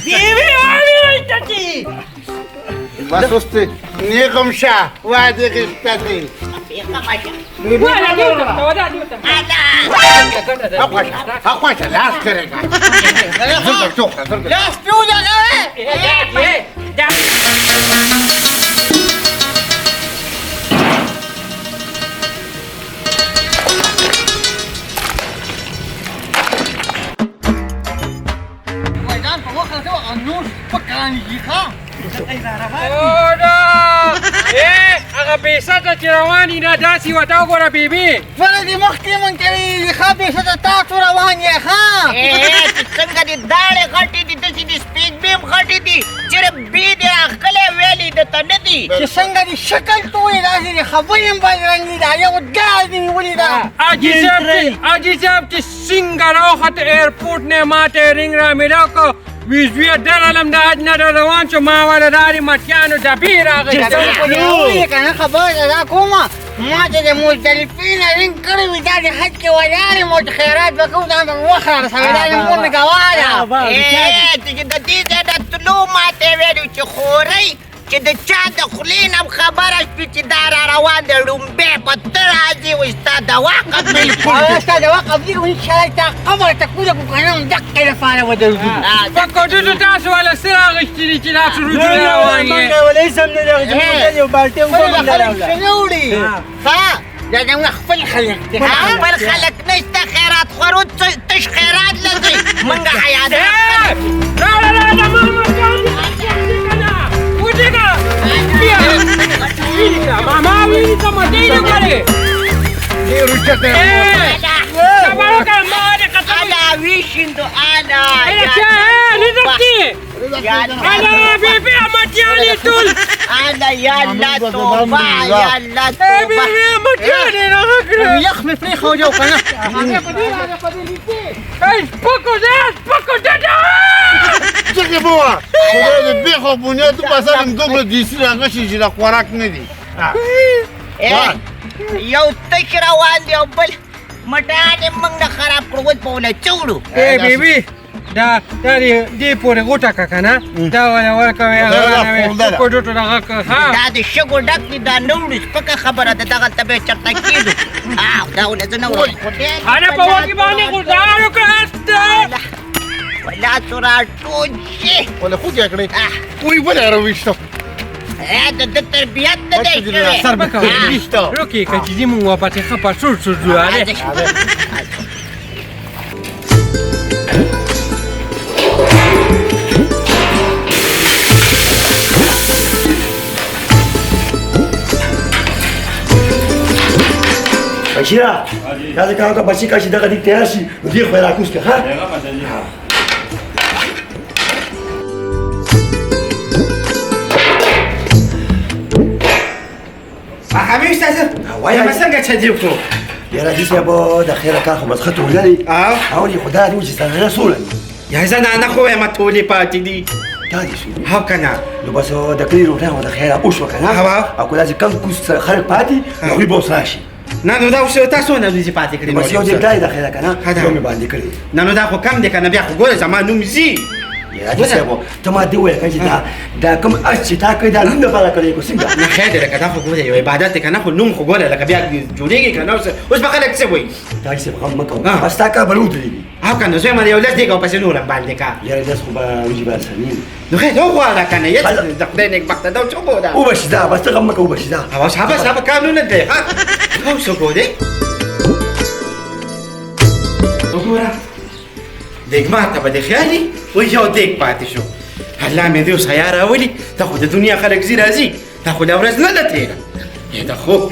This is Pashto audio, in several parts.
بیبي وایي بس اوس ته نیغم شه وعدې غشته دی. اخوا شه لاس کرېږه. زر در ټوکړه زر در. لاس پې ولګوې. میدان په وخت کې نور سپک رانیږي ښه. هغه بېسته چې روان یې نه داسې وه، دا وګوره بیبي. ولې دې مخکې مونږ کړي دي ښه بېسته تاسو روان یې ښه. چې څنګه دې داړې غټې دي داسې دې سپین بیم غټې دي، چېرې بې دې راښکلی ویلي درته نه دي. چې څنګه دې شکل تورې داسې دې خبرې هم بدرنګې ده، یو داړ دې نیولې ده. حاجي صاحب چې څنګه راوخته ایرپورټ نه ماته رینګ را میلاو کړ، ویزویه درلم د حج نه روان شو، ما وله دا د مټیانو ډبې راغلې. که نه خبره دا کومه ما ته د مزدلفې نه رینګ کړی وي، دا د حج کې ولاړ یم او چې خیرات به کوو دا به وخت را رسوي، دا د مور مې ګواه ده. چې د دې ځای نه تلو ما ته یې ویلي چې خورئ چې د چا د خولې نه هم خبره شوي چې دا را روان دی، ړومبی په ته راځي، وایي ستا دوا قبلېږي. ستا دوا قبلېږي، وایي انشاءالله تا قبر ته کوزه کړو که نه همدقې لپاره ودرېږو. په کوټو تاسو وله څه راغوښتي دي چې تاسو رجوع روان یې؟ مونږ ولې هېڅ هم نه دي راغوښتي، مونږ یو بالټی اوبه مونږ راوړله. څه نه وړي ښه، دا زموږ خپل خلک دي. خپل خلک نشته، خیرات خورو تش خیرات لږئ، مونږ حیادار. راوړه راوړه ما مټیان دي ماما ویلي ته مټۍ نه کړې. ډېر اوچته انا ویشندو انا انا بیبي مټیانې ټول. انا یا الله توبه یا الله توبه. بیبي مټیانې راغله. یخ مې پرېښود یو که نه. سپکو ده سپکو ده. څه به وه خدای دې بېخ او بنیاد په سر هم دومره دیسي راغشي چې دا خوراک نه دي. یو تش روان دی او بل مټان یې موږ نه خراب کړو، اوس به وله څه وړو؟ ای بیبي دا دا دې پورې غوټه کړه که نه، دا وله ورکوې هغه کوټو دغه ښه. دا د شګو ډک دي، دا نه وړو، سپکه خبره ده، دغلته به یې چېرته کېږدو. دا وله زه نه وړم. انا په وږي باندې ګوزار وکړه. ولا راټول شي. وله خوږ یې کړې وایي بله راویشته. د ده تربیت نه دی شوی. سر به ویشته. روکې که چې ځي مونږ ورپسې ښه په سور سور ځو. هلې بشیره دا د کار ته بچي کړه چې دغه دې تیار شي نو دې خو یې راکوز کړه ښه. حبیب استاذ وایه ما څنګه چا دی وکړو؟ یاره جي صاحب د خیره کار خو بس ښه توله دی. او دې خدای دې وچې زنانه سوله دي. یا زنانه خو وایم تولې پاتې دي. دا دې سولې. هو که نه؟ نو بس د کلي روټۍ خو د خیره وشوه که نه، او که داسې کم کوز خلک پاتې نو هغوی به اوس راشي. نه نو دا اوس تاسو نه ورځې پاتې کړې. بس یو دې ځای د خیره که نه یو مې باندې کړی. نه نو دا خو کم دی که نه، بیا خو ګوره زما نوم ځي. حاجي صاحب ته ما دې وویل که چې دا دا کوم اس چې تا کړی دا نوم دپاره کړی که څنګه؟ نه خیر دی، لکه دا خو ګوره یو عبادت دی که نه، خو نوم خو ګوره لکه بیا جوړېږي که نه. اوس به خلک څه وایي؟ حاجي صاحب غم مه کوه، بس ستا کار به ودرېږي. او که نه زوی مې یو لس دیږه او پسې نور هم باندې کا. یاره لس خو به وریجې به سمېږي. نو خیر وغواړه که نه، یې د خدای نېکبخته دا څه وګوره. وبه شي دا، بس ته غم مه کوه، وبه شي دا. او شابه شابه کارونه دی ها. او څه ګورې؟ وګوره دیګ ما ته به دې خیال وي، وایي یو دیګ پاتې شو. الله مې دې اوس حیا راولي، دا خو د دنیا خلک ځي راځي، دا خو لا ورځ نه ده تېره. دا خو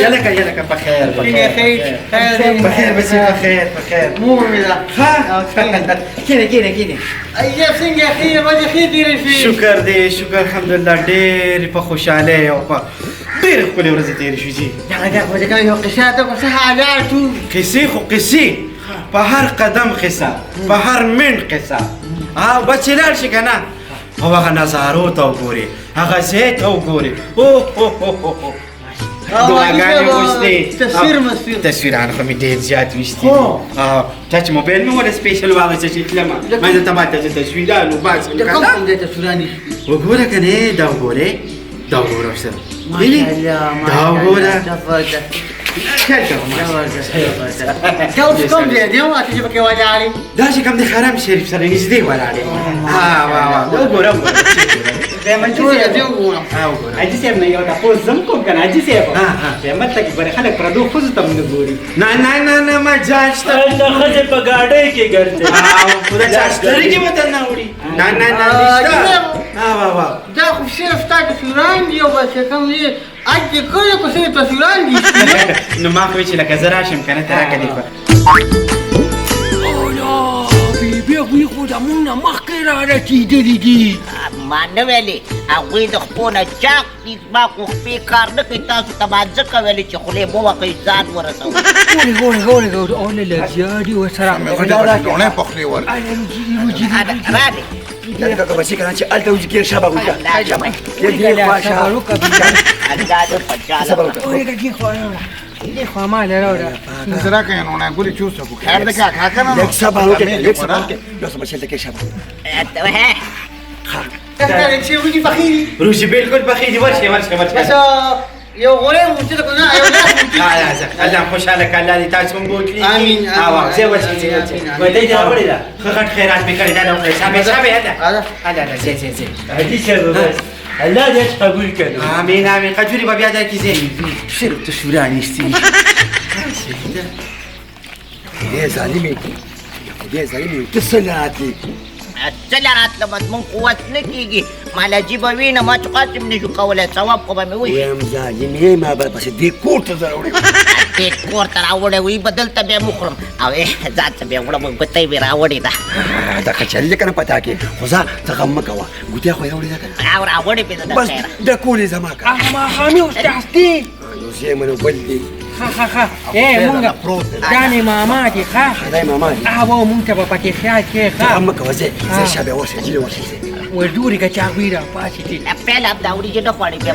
یلکه یلکه په خیر په خیر په خیر بسې په خیر په خیر. مور مې ده. ښه کښېنه کښېنه کښېنه. ایه څنګه ښې ورځې ښې تېرې شوې؟ شکر دی شکر، الحمدلله ډېرې په خوشحالۍ او په ډېرې ښکلې ورځې تېرې شوې جي. دغه دا خو ځکه یو قصه ته خو څه حالات وو. قصې خو قصې، په هر قدم قصه، په هر منټ قصه. او بس چې لاړ شي که نه او هغه نظارو ته وګورې، هغه ځای ته وګورې، اوه هو هو هو هو. دعاګانې غوښتې. تصویر مسیر تصویران خو مې ډېر زیات ویستي دي. تا چې موبایل مې وله سپیشل واخیسته چې تلمه ما ته ما ته تصویران وباسم. د کوم کوم ځای تصویران دي؟ وګوره که نه، دا وګورې، دا وګوره ورسره، دا وګوره. دا اوس کوم ځای دی چې پکې ولاړې؟ دا چې کوم د حرم شریف سره نږدې ولاړې. ها وا وا، وګوره وګوره. حاجي صاحب نه یو تپوس زم کوم که نه حاجي صاحب؟ قیامت ته کې ګورې خلک پردو ښځو ته هم نه ګوري. نه نه نه نه، مجال شته. هلته ښځې په ګاډۍ کې ګرځي. خو دا چا سترګې به درنه وړي. نه نه نه، نشته. ها وا وا، دا خو صرف تا تصویران دي او بس کوم دي اج دې کړي خو صرف تصویران دي. نو ما خو چې لکه زه راشم که نه ته راکه دې. بې هغوی خو زموږ نه مخکې را رسېدلي دي. ما نه ویلې هغوی د خپو نه چاق دي، زما خو خپې کار نه کوي. تاسو ته ما ځکه ویلې چې خولې مه وهئ، ځان ورسوئ. ګورې ګورې ګورې ګورې، او نه لګیا دي ورسره. لوڼی په خولې ورکړي. راغی. دا که بچی کنه چې هلته وځي کېر شابه وکړه. الله دې خوشحاله. صبر وکړه. دې خوا ما له راوړه. زه راکړه نو نه ګورې چې اوس خو خیر دی کاکا که نه. لږ صبر وکړه، لږ صبر وکړه. یو څه بچی هلته کېر شابه. روزي بالکل پخې دي. ورشئ ورشئ ورشئ. بس یو غوړی مو چې که نه یو لاس مو. الله خوشحاله کړه، الله دې تاسو هم بوتلي. آمین. زه ورشئ زه ورشئ. ودې دې راوړې ده. ښه غټ خیرات مې کړی دا. له شابه شابه، هله هله هله، زه زه زه. حاجي صاحب بس الله دې قبول کړي. آمین آمین. کجوري به بیا درکې. ځې صرف تصویران ایستي. خدای ظالمې، خدای ظالمې، ته څه نه راتلې؟ څه له راتلم، زموږ قوت نه کېږي. مال عجیبه وي نه، ما چې قاسم نه شو کولی، ثواب خو به مې وشي. وایم ظالمې، ما به پسې دې کور ته زه راوړې. دې کور ته راوړی وي به دلته بیا مو خورم او ځان ته بیا وړم. ګوتۍ مې راوړې ده. دا کچالي ده که نه په تا کې؟ خو ځه، ته غم مه کوه، ګوتۍ خو یې راوړې ده که نه؟ او راوړې مې ده. بس د کولې زما کار. هغه ماښامي استاد دی. یو ځای منه بل دی. ښه ښه ښه، مونږ پروت دی. دا مې ماما دی. ښه دا ماما دی. او مونږ ته به پکې خیال کې. ښه غم مه کوه، ځه ځه شابه ورشه، جیله ورشه ځه. ورجوري که چا هغوی راپاڅېدې. پیل هم دا وریجې نه خوړې بیا.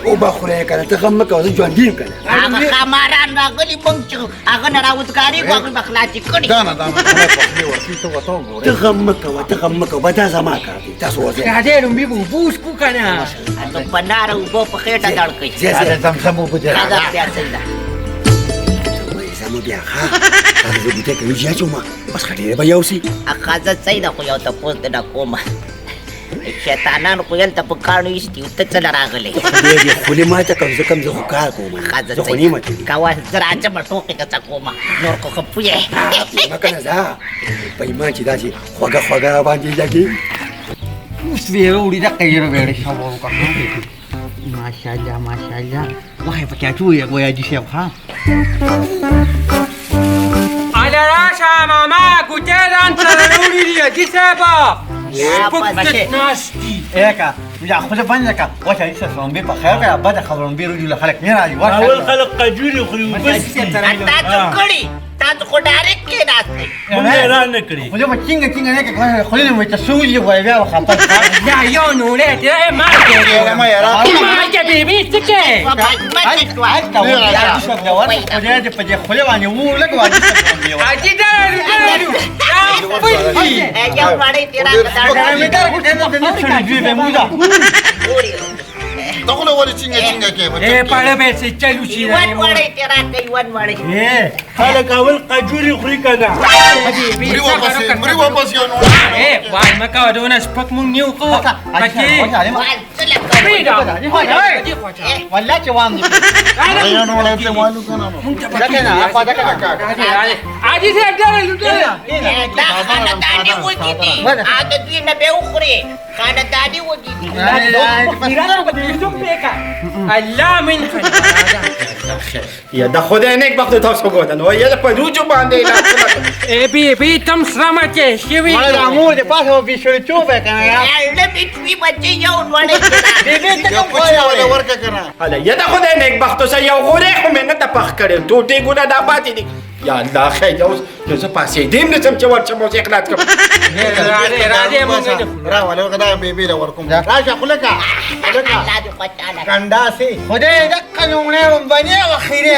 وبه خورې که نه، ته غم مه کوه، زه ژوندي یم که نه. هغه ښاماران راغلي، موږ چې هغه نه راوزګارېږو هغوی به خلاصې کړي. دا نه دا نه لوڼی په خولې ورکړي، ته ورته وګورې. ته غم مه کوه، ته غم مه کوه، دا زما کار دی. تاسو ورځئ. راځئ لومړي به اوبه وڅښو که نه. نو په ناره اوبه په خېټه دړکئ. ځه ځه. زمزم اوبه دې راځه بیا صحیح ده. زما بیا ښه تاسو زه ګوتې کوي چې اچوم، بس ښه ډېره به یوسي. ښځه صحیح ده، خو یو تپوس دې نه کومه. شیطانان خو هلته په کاڼو ایستي وو، ته څه له راغلې؟ خدای دې خولې ما ته کوم، زه کوم، زه خو کار کوم، ښځه زه خو نه یم تللی. کوه، زه راځم ټوقې ته څه کومه، نور خو ښه پوه یې. مه که نه ځه، په ایمان چې داسې خوږه خوږه راباندې لګي. اوس به یې راوړي دقه یې راوړي. صبر وکړه. ماشاءالله ماشاءالله، وخی پکې اچولې ګویا حاجي صاحب. ښه هله راشه ماما، ګوتې ځان سره راوړي دي حاجي صاحب. سپک ناست دي. که یا خوله بنده که وشه حاجي صاحب، سلامبې په خیر کړه. بده خبرونبې رجو له خلک نه راځي. اول خلک قجوري خوري وبس دي. تاسو کړي، تاسو خو ډایرکټ کېناستئ. موږ یې را نه کړي. خوله به ټینګه ټینګه نه کړه، خولې نه مې ته سوځي غواړي بیا به خفه. دا یو نوړی دی. ما کې بیبي څه کوې؟ خدای دې په دې خولې باندې اور لګوه حاجي صاحب. حاجي دا دا یو مړۍ ترې راکړه. ته خو له ولې څنګه څنګه کې؟ پړه به څه چلو شي. یوه مړۍ ترې راکړه، یوه مړۍ. خلک اول قجوري خوري که نه. مري واپس، مري واپس یو نو. وای مه کوه، دونه سپک مونږ نیو خو پکې. والله چې وام دي. یو نو ته والو کنه مونږ ته دا کنه اخوا دا کنه. حاجي صاحب ډېر دا خانداني وږي دي، د دوی نه به وخوري، خانداني وږي دي. الله من یا د خدای نیک بخت تاسو ګوتن و یا په روجو باندې. ای بی بی تم سره مچې شوي. مړه د مور دې پاسه به بېشړیتوب یې که نه یار. له بچوي بچي یو لوړی. بی بی ته یو کوم کوچی خدای ولا وایې؟ ورکه که نه. هله یده خدای نېکبختو شه، یو غوری خو مې نه ده پخ کړی، دوه دیګونه دا پاتې دي. یا الله خیر دی، اوس نو زه پاڅېدې هم نه شم چې ورشم اوس یې خلاص کړم. راځې راځې مونږ دې. راوله ورکه، دا بیبي له ورکوم. راشه خوله که، خوله که. الله دې خوشحاله. کنډاسې خدای دقه لومړی لومبنی او اخیری.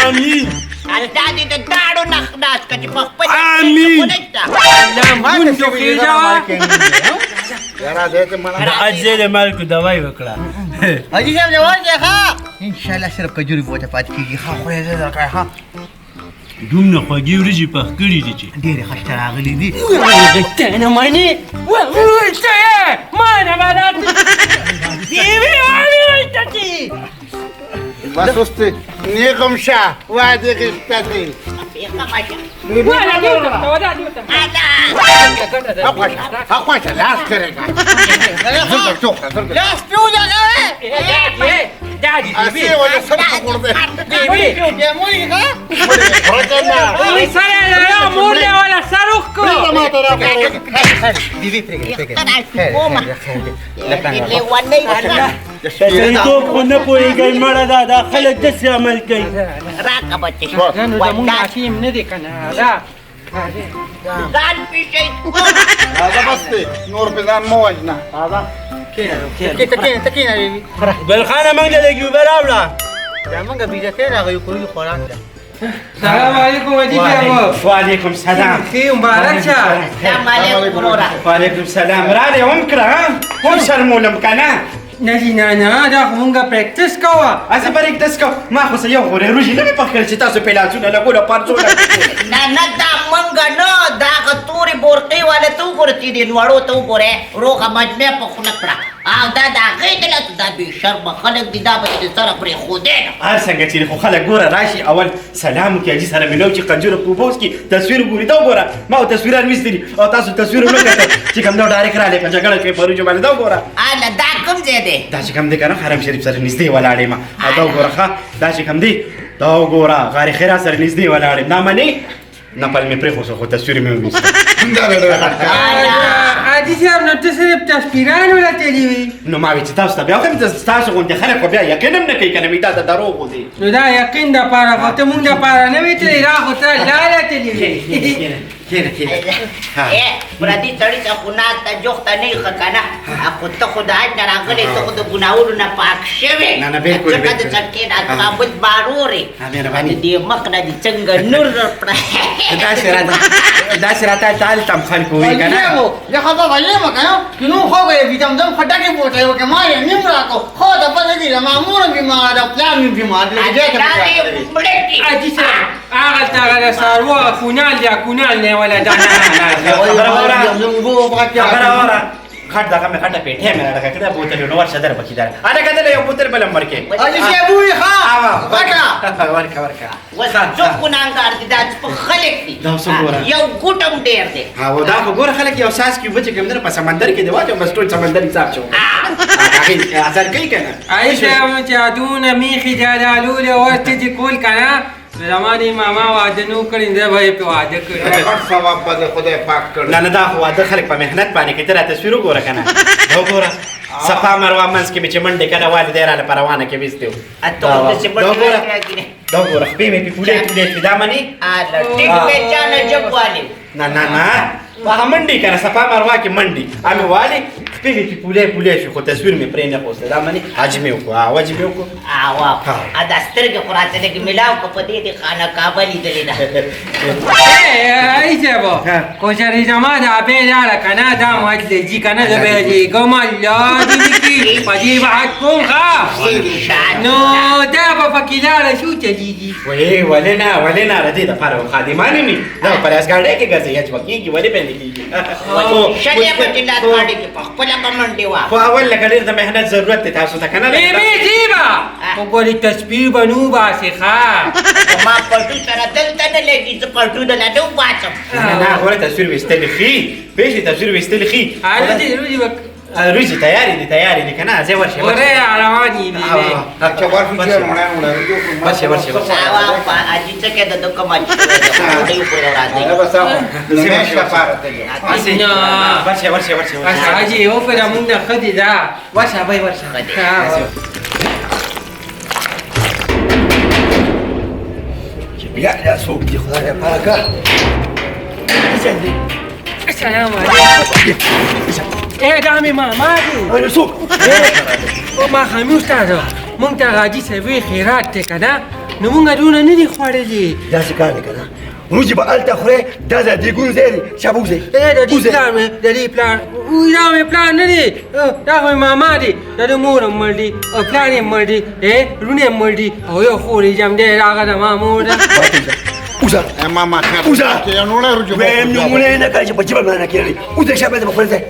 آمین. الله دې د داړو نه خلاص کړه چې په خپل آمین. نشته. الله مونږ خېژه. یاره دی ته مړه. د اجزې د مالکو دوای وکړه. حاجي صاحب دې ورشې ښه، انشاءالله صرف کجوري به ورته پاتې کېږي. ښه خدای دې درکړی. ښه دومره خوږې وریجې پخ کړي دي چې ډېرې خشته راغلي دي. غښتنه مني وته ما نه بلد دیوی وای. بس اوس ته نیغم شه، وا دې غشته دی. ولا دیوته ولا دیوته. اخوا شه اخوا شه، لاس کرېږه. لاس پې ولګوې. دادی هسې ولا سر په غور دی. بیبي بیا موري ښه. ورکه نه. وی سره لا مور له ولا سروخ کو. پرېږده ما ته راغله. بیبي پرېږده پرېږده، خیر دی، خیر دی. لیونۍ. سړیتوب خو نه پوهېږئ مړه، دا دا خلک داسې عمل کوي. راکه بچې. نو زمونږ حکیم نه دی کنه دا. ځان پیشئ. راځه بس دی، نور په ځان مه وژنه. راځه. ته کښېنه، ته کښېنه بیبي. ګلخانه موږ له لږې اوبه راوړه. دا موږ بېزتۍ راغلي کوي خوراک ده. سلام علیکم حاجي صاحب. وعلیکم سلام. ښه مبارک شه. السلام علیکم وروره. وعلیکم سلام. راغلی هم کړه ها، هم شرمولم که نه؟ نه جی نه نه، دا خو مونږ پریکټس کوه. هسې پرېکټس کوه؟ ما خو څه یو غوری روژې نه مې پخ کړی چې تاسو پې لاسونه لګول او پرځوله. نه نه، دا مونږ نه، دا هغه تورې بورقې والا ته وګوره چې دې لوړو ته وګوره، روغه مجمع په خوله کړه. او دا د هغې د لاسو دا بې شرمه خلک دي، دا به یې د سره پرېښودی نه. هر څنګه چې خو خلک ګوره راشي اول سلام وکړي، حاجي سره میلاو چې قنجوره په اوبو وڅکي، تصویر وګوري. دا وګوره ما خو تصویران ویستلي او تاسو تصویر ونه کتل چې کوم دا ډایرک راغلی په جګړه کې په روجو باندې. دا وګوره. هله دا کوم ځای دی؟ دا چې کوم دی که نه حرم شریف سره نږدې ولاړ یم. او دا وګوره ښه، دا چې کوم دی دا وګوره غار خیرا سره نږدې ولاړ یم. دا منې نپل مې پرېښود خو تصویر مې وویست. حاجي صاحب نو ته صرف تصویران ولا تللی وي؟ نو ما وی چې تاسو ته بیا وښیم، ستاسو غوندې خلک خو بیا یقین هم نه کوي که نه مې دا د دروغو دی. نو دا یقین دپاره خو ته مونږ دپاره نه وې تللی، دا خو ته لاله تللی وې. کښېنه کښېنه. ای پردي سړي ته خو ناسته جوخته نه وي ښه که نه؟ خو ته خو د حج نه راغلی، ته خو د ګناهونو نه پاک شوې. نه نه بالکل. ځکه د څټکې نه زما بل بارور یې. مهرباني. د دې مخ نه دې څنګه نور راکړه. داسې راته داسې راته هلته هم خلکو وایي که نه. زه خو به یم که نه چې نو خو به یې زمزم خو ډکې بوتلې وکړې، ما یې نیم راکړو. خو د پته دي زما مور هم بیماره ده، پلار مې بیمار دی. دا دې مړه کړي. حاجي صاحب هغلته هغه د څاروو هغه کونال دی، کونال نه ولا دا. نه نه خبره واوره، خبره واوره. غټ دغه مې غټه پېټی مې راډکه کړې، بوتل نو ورشه در پکې در هلکه دله یو بوتل بل هم ورکړې. حاجي صاحب ووایي ښه ورکړه. ورکه ورکه. اوس څوک ګناهګار دي؟ دا څه خلک دي. دا څه ګوره. یو ګوټ هم ډېر دی. او دا خو ګوره خلک یو څاڅکی اوبه چې کوم دی په سمندر کې دی واچوم بس ټول سمندر حساب شو. هغې اثر کوي که نه؟ حاجي صاحب نو چې دونه میخې جلالولې ورته چې کول که نه، زما دې ماما واده نه و کړی، زه به یې پرې واده کړم. غټ ثواب به دې خدای پاک کړي. نه نه، دا خو واده خلک په محنت باندې کوي. ته راته تصویر وګوره که نه، دا وګوره صفا مروه منځ کې مې چې منډې کله والي دی راله په روانه کې ویستې و. ته خو داسې دا منډې وګوره راکړې. دا وګوره خپې مې پې پولې پولې شوې. دا منې؟ هله ټیټ پېچانه ژب والي. نه نه نه، هغه منډې که نه صفا مروه کې منډې امې والي، خپې مې پې پولې پولې شوې خو تصویر مې پرې نه خوسته. دا منې؟ حج مې وکړو، حج مې وکړو. اوا دا سترګې خو راته لږې میلاو که په دې دې خانه کعبه لیدلې ده. ای صاحب خو چېرې زما د ابۍ لاړه که نه، دا مو حج دی ځي که نه، زه به یې کوم الله دې وکړي په دې به حج کوم ښه. نو دا به پکې لاړه شو چلېږي. وې ولې نه ولې نه، د دې دپاره خو خادمانې مې دا په لاس ګاډۍ کې ګرځي، حج به کېږي ولې به نه کېږي؟ شلې به چې لاس ګاډۍ کې په خپله به منډې وه. خو اول لکه ډېر د محنت ضرورت دی تاسو ته که نه؟ بې بې به خو ګورې تسبیح به نه وباسې ښه. ما پټو سره دلته نه لګي، زه پټو دله نه وباسم. نه نه، ګوره تصویر ویستل ښي پېښې، تصویر ویستل ښي. روزي روزي. روزي تیارې دي، تیارې دي که نه؟ ځه ورشې ورې روانې دي. چې ورشو چې روڼه وړه ورشې ورشې ورشې. حاجي څه کې د ده کوم حاجي ډوډۍ پورې راځي. ورشه ورشه ورشه. حاجي یو پر مونږ نه ښه دي دا. ورشه بای ورشه. ښه دی. چې بیا دا څوک دي خدای پاکه؟ السلام علیکم. ای دا مې ماما دی. انا څوک؟ او ما خامي استاد، مونږ ته حاجي صاحب وایي خیرات دی که نه، نو مونږ دونه نه دي خوړلي. داسې کار دی که نه، وریجې به هلته خورې، دا ځای دیګونو ځای دی، شابه وځئ. ای د دې پلار مې، د دې پلار، دا مې پلار نه دی، دا خو مې ماما دی. د ده مور هم مړ دی او پلار یې مړ دی، وروڼه یې مړ دي او یو خور یې جم دی، هغه زما مور ده. وځه ماما خیر. وځه. نوړه روجو ویم نمونه نه کړی چې په جیبه مې نه کېږي. وځه شابه به خپل ځای.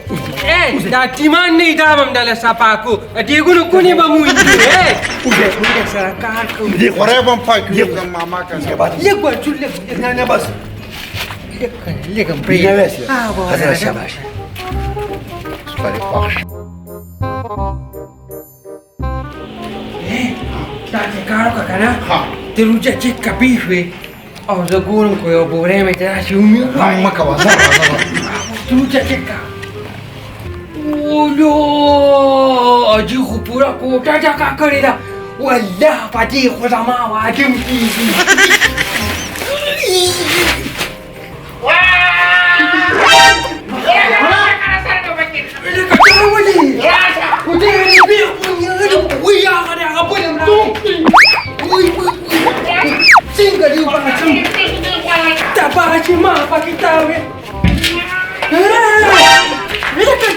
ای دا ټیمان نه دا هم دله صفا کو، دیګونو کونې به مو وینځو. ای وځه موږ سره کار کوو. دې خورې به هم پاک کړو ماما که. لږ ورچو لږ. نه نه بس لږ لږ هم نه پرېږده. ویسې. حضرت شاباش. سپری خوښ. دا چې کار وکړه که نه، ته روجه چې کپې شوې او زه ګورم که یو بوری مې ته راشي ومې. مه کوه، زه راځم. ته روجه چک که. اولو حاجي خو پوره کوټه ډکه کړې ده. والله په دې خو زما واده هم کېږي. لکه دا ولې خدای دې بېخ وي، هغه دی هغه بل هم راغی. وی وی وی څنګه دې وباسم تباه چې ما پکې تاوې لکه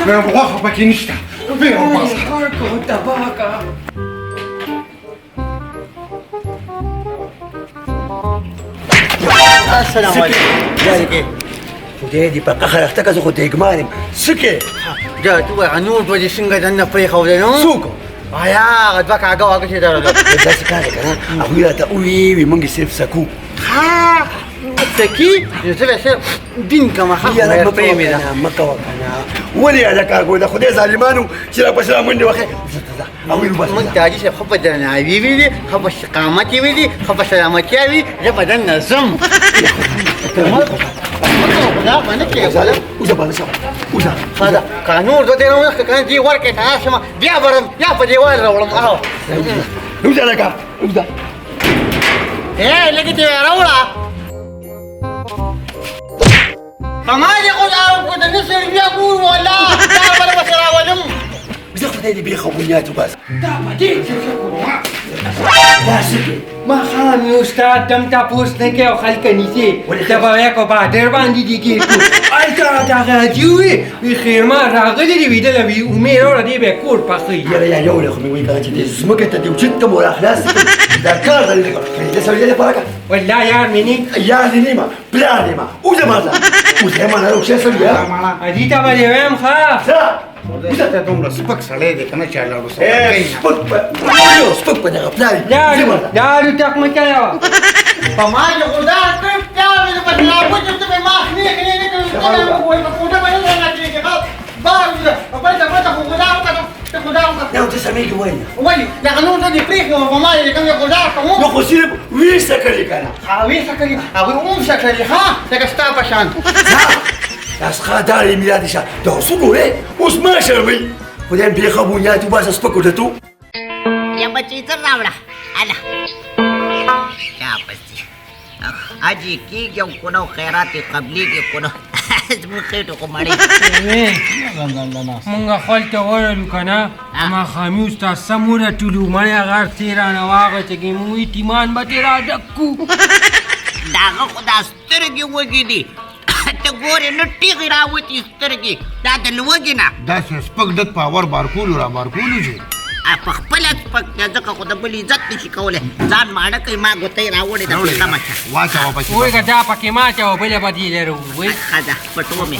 دا غوښه پکې نشته، بیا وباسه. تباه که. السلام علیکم. خدای دې په قهر اخته که، زه خو دیګمار یم. څه کې؟ دا ته وایه نور دوه دې څنګه دننه پرېښودی؟ نو څوک؟ آیا هغه دوه کاږه واږه چې درلودل. داسې کار دی که نه، هغوی راته وویې وي مونږ یې صرف څکو. ښه څکي، نو زه به صرف دین کوم. ښه یاره مه پرې کوه مې ده. که نه، مه کوه که نه. ولې هلکه ګوره د خدای ظالمانو چې راپسې رامنډې وهې. ځه ځه ځه هغوی وباسه. موږ ته حاجي صاحب ښه په درناوي ویلي، ښه په استقامت یې ویلي، ښه په سلامتیا وي. زه به دننه ځم. خدا به نه کوې. وځه باندې شه وځه. ښه ده که نور دوه درې ونه که نه دې ورکړې ته راشم بیا به رم یا په دیوال راوړم. هغه وځه هلکه وځه. ای لږ دې راوړه. په ما دې خدا وکړو د نه سړي بیا ګورو والله دا بله به راولم. زه خدای دې بېخه بنیاد وباسه. دا په دې څه کوم؟ دا څه کوې؟ ما خامي استاد دم تپوس نه کوي او خلک نیسي. ته به وایې که بادر باندې دي کېږو. هلته راته هغه حاجي وویل وي خیرما راغلي دي، وي دله وي امې راوړه، دی به کور پخوي. یاره یا یو له خو مې وایي که نه چې دې ځمکې ته دې اوچت ته مو راخلاص کړي دا کار غلی دی. دې سړي لپاره که والله یار مې نه یار دې نه یم، پلار دې یم. وځه ماته وځه ماته هوښیار سړی یم. حاجي ته به دې وایم ښه. ځه. ته دومره سپک سړی دی که نه چې الله ورسره سپک په سپک په دغه پلار. لاړو ټک مه چلوه. په ما دې خدا کړ پلار مې په راوچم ته مې ما خنې خنې نه کړې. وایي په کوټه به نه راکېږي. ښه بار وځه بل ته بل ته خو خدا وکړه، ته خدا وکړه. نه ته سمېږي وایي نه. ولې دغه نور ته دې پرېښې وه، په ما دې کوم خدا کوم. نو خو صرف ویې څه کړې که نه؟ ها ویې څه کړې، هغوی هم څه کړې. ښه لکه ستا په شان. دا څخه دا یې میلاد شه دا اوس وګورې اوس ما شرموي. خدای بېخه بنیاد وباسه سپکو ډتو. یا بچی زر راوړه. هله شاباس دي حاجي کېږي او که نه خیرات یې قبلېږي که نه زموږ خېټو خو مړې. مونږ خپل ته ورغلو که نه، ماښامي استاد سم ورټولو مړی هغه هر څه یې رانه واخیسته کې مونږ وایي ټیمان به ترې راډک کړو. د هغه خو دا سترګې وږې دي، ته ګورې نه ټیغې راوتي سترګې دا د لوږې نه. داسې سپک ډک پاور بارکولو را بارکولو چې په خپله سپک دی، ځکه خو د بل عزت نشي کولی. ځان ماړه کوي. ما ګوتۍ راوړې ده په سمه شه. واچوه پکې. وایي که دا پکې ما چوه بله به دې لرو. وایي ښه ده پټو مې.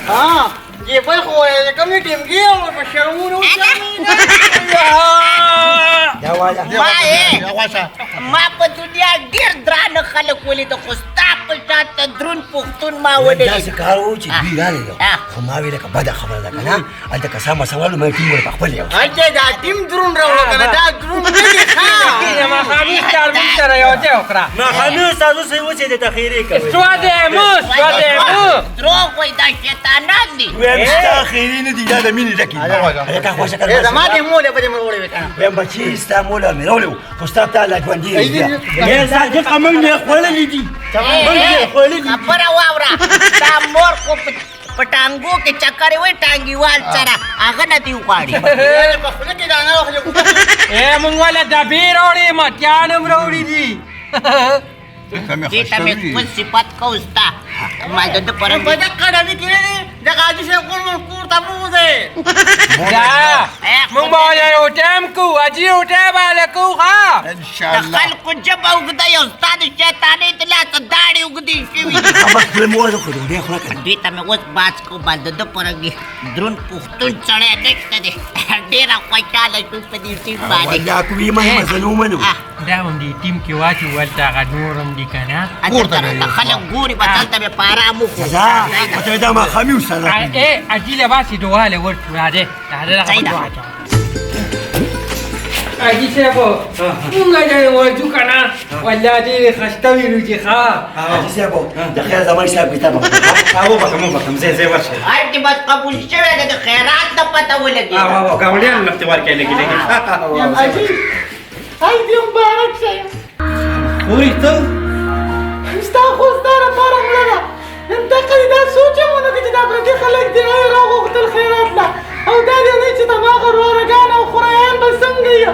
ها دې بل خو کومې ټیمګې او په شرمونو. ما ما په دنیا ډېر درانه خلک ولیده خو ستا په شان ته درون پښتون ما ونه داسې کار و چې دوی راغلل، خو ما ویل که بده خبره ده که نه، هلته کسان مسوالو ما ټیم ور په خپل یو هلته دا ټیم درون راوړه که نه، دا درون نه دی. ښه ماښامي استاد موږ سره یو ځای وخوره. ماښامي استاد اوس یې وچې د تخیرې کوي. سواده مو سواده مو دروغ وایي، دا شیطانان دي. وایم ستا خیرې نه دي، دا د مینې ډکې دي. هلکه خوښه کړه زما دې مور له به دې مې وړې وې که نه. وایم بچي ستا مور له مې راوړی و، خو ستا پلار لا ژوندی دی. صادقه موږ یې خوړلي دي، موږ یې خوړلي دي. خبره واوره، دا مور خو په ټانګو کې چکرې وای، ټانګیوال سره هغه نه دی غواړي. په خوله کې دانه واخلې. ای مونږ وله ډبې راوړې، متیان هم راوړي دي. دې ته مې خپل صفت کوو ستا ما د ده پر په دقه ډبې کې نه د غازي صاحب کور کور ته بوځئ. دا مونږ به وله یو ټایم کوو، حاجي یو ټایم به هله کوو. ښه د خلکو ژبه اوږده یو، ستا د شیطانۍ د لاسه داړې اوږدې شوي دي. بس خپل مور خو ډوډۍ خوره که نه. دوی ته مې اوس باز کوو، بس د ده پر درون پښتون سړی نشته دی. ډېره خوشحاله شو په دې ټیم باندې. والله کوي ما یې ومنو. دا هم دې ټیم کې واچو، هلته هغه نور هم دي که نه. هلته خلک ګوري، بس هلته مې په ارام وکړو. سزا ته دا ماښامي استاد. ای حاجي له باسي دعا له ورکړو. راځئ راځئ، دغه دعا کوه. حاجي صاحب مونږ ځای ورځو که نه، والله ډېرې خسته وینو چې. ښه حاجي صاحب د خیر زما حساب کتاب وبخم وبخم، زه زه ورشه. هلته بس قبول شوی دی، د خیرات نه پته ولګېده. ګاونډیانو لفتې ورکړې لګي لګي. حاجي حاج دې مبارک شه. خورې ته ستا خو ستا لپاره مړه ده. نن دقه دې دا سوچ هم ونه کړي چې دا پردي خلک دې راغوښتل خیرات له، او دا دې نه چې زما ورورګان او خورایان به څنګه یې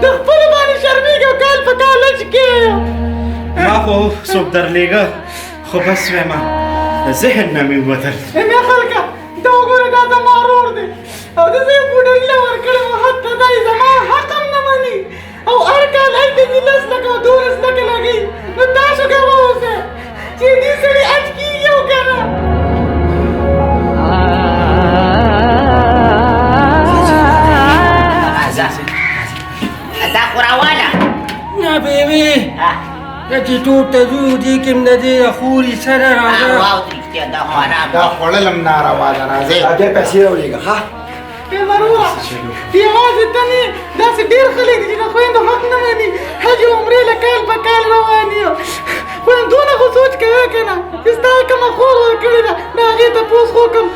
د خپلو باندې شرمېږي او کال په کال حج کوي. ما خو څوک درلېږه، خو بس وایم د ذهن نه مې ووتل. مې خلکه دا وګوره، دا زما ورور دی او داسې یې پوډري له ورکړی و، حتی دا یې زما حق هم نه مني او هر کال هلته دي 10 لکه او 12 لکه لګوي. نو تاسو ګواه اوسئ چې دې سړي حج کېږي او که نه. دا خو راواله. نه بیبي، دا چې ټول ته ځو دې کې هم د دې خورې سره راځه. واو رښتیا دا خو حرام دا خوړل هم ناروا ده. راځئ بیا پیسې راولېږه. ښه وروره یوازې ته نه، داسې ډېر خلک دي چې د خویندو حق نه مني، حج او عمرې له کال په کال روان یو. خو دونه خو سوچ کوې که نه چې ستا کومه خور ورکړې ده، د هغې تپوس خو کوم.